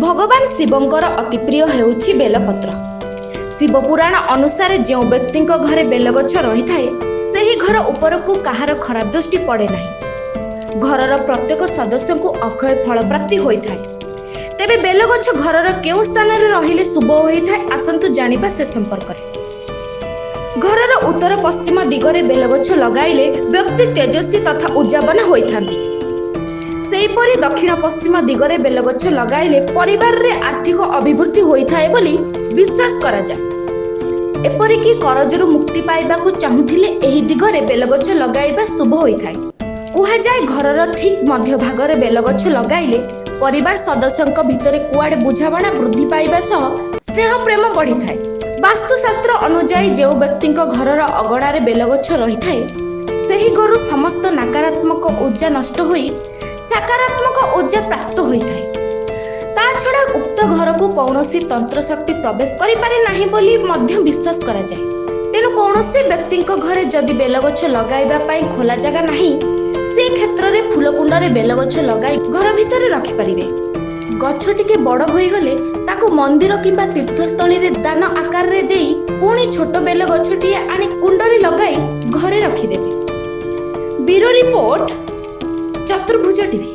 ଭଗବାନ ଶିବଙ୍କର ଅତି ପ୍ରିୟ ହେଉଛି ବେଲପତ୍ର। ଶିବପୁରାଣ ଅନୁସାରେ ଯେଉଁ ବ୍ୟକ୍ତିଙ୍କ ଘରେ ବେଲଗଛ ରହିଥାଏ, ସେହି ଘର ଉପରକୁ କାହାର ଖରାପ ଦୃଷ୍ଟି ପଡ଼େ ନାହିଁ। ଘରର ପ୍ରତ୍ୟେକ ସଦସ୍ୟଙ୍କୁ ଅକ୍ଷୟ ଫଳପ୍ରାପ୍ତି ହୋଇଥାଏ। ତେବେ ବେଲଗଛ ଘରର କେଉଁ ସ୍ଥାନରେ ରହିଲେ ଶୁଭ ହୋଇଥାଏ, ଆସନ୍ତୁ ଜାଣିବା ସେ ସମ୍ପର୍କରେ। ଘରର ଉତ୍ତର ପଶ୍ଚିମ ଦିଗରେ ବେଲଗଛ ଲଗାଇଲେ ବ୍ୟକ୍ତି ତେଜସ୍ୱୀ ତଥା ଉର୍ଜାବାନ ହୋଇଥାନ୍ତି। ସେହିପରି ଦକ୍ଷିଣ ପଶ୍ଚିମ ଦିଗରେ ବେଲଗଛ ଲଗାଇଲେ ପରିବାରରେ ଆର୍ଥିକ ଅଭିବୃଦ୍ଧି ହୋଇଥାଏ ବୋଲି ବିଶ୍ୱାସ କରାଯାଏ। ଏପରିକି କରଜରୁ ମୁକ୍ତି ପାଇବାକୁ ଚାହୁଁଥିଲେ ଏହି ଦିଗରେ ବେଲଗଛ ଲଗାଇବା ଶୁଭ ହୋଇଥାଏ। କୁହାଯାଏ, ଘରର ଠିକ୍ ମଧ୍ୟଭାଗରେ ବେଲଗଛ ଲଗାଇଲେ ପରିବାର ସଦସ୍ୟଙ୍କ ଭିତରେ କୁଆଡ଼େ ବୁଝାମଣା ବୃଦ୍ଧି ପାଇବା ସହ ସ୍ନେହ ପ୍ରେମ ବଢ଼ିଥାଏ। ବାସ୍ତୁଶାସ୍ତ୍ର ଅନୁଯାୟୀ ଯେଉଁ ବ୍ୟକ୍ତିଙ୍କ ଘରର ଅଗଣାରେ ବେଲଗଛ ରହିଥାଏ, ସେହି ଘରୁ ସମସ୍ତ ନକାରାତ୍ମକ ଉର୍ଜା ନଷ୍ଟ ହୋଇ ସକାରାତ୍ମକ ଉର୍ଜା ପ୍ରାପ୍ତ ହୋଇଥାଏ। ତା ଛଡ଼ା ଉକ୍ତ ଘରକୁ କୌଣସି ତନ୍ତ୍ର ଶକ୍ତି ପ୍ରବେଶ କରିପାରେ ନାହିଁ ବୋଲି ମଧ୍ୟ ବିଶ୍ୱାସ କରାଯାଏ। ତେଣୁ କୌଣସି ବ୍ୟକ୍ତିଙ୍କ ଘରେ ଯଦି ବେଲଗଛ ଲଗାଇବା ପାଇଁ ଖୋଲା ଜାଗା ନାହିଁ, ସେ କ୍ଷେତ୍ରରେ ଫୁଲକୁଣ୍ଡରେ ବେଲଗଛ ଲଗାଇ ଘର ଭିତରେ ରଖିପାରିବେ। ଗଛ ଟିକେ ବଡ଼ ହୋଇଗଲେ ତାକୁ ମନ୍ଦିର କିମ୍ବା ତୀର୍ଥସ୍ଥଳୀରେ ଦାନ ଆକାରରେ ଦେଇ ପୁଣି ଛୋଟ ବେଲ ଗଛଟିଏ ଆଣି କୁଣ୍ଡରେ ଲଗାଇ ଘରେ ରଖିଦେବେ। ବ୍ୟୁରୋ ରିପୋର୍ଟ, ଚତୁର୍ଭୁଜ ଟିଭି।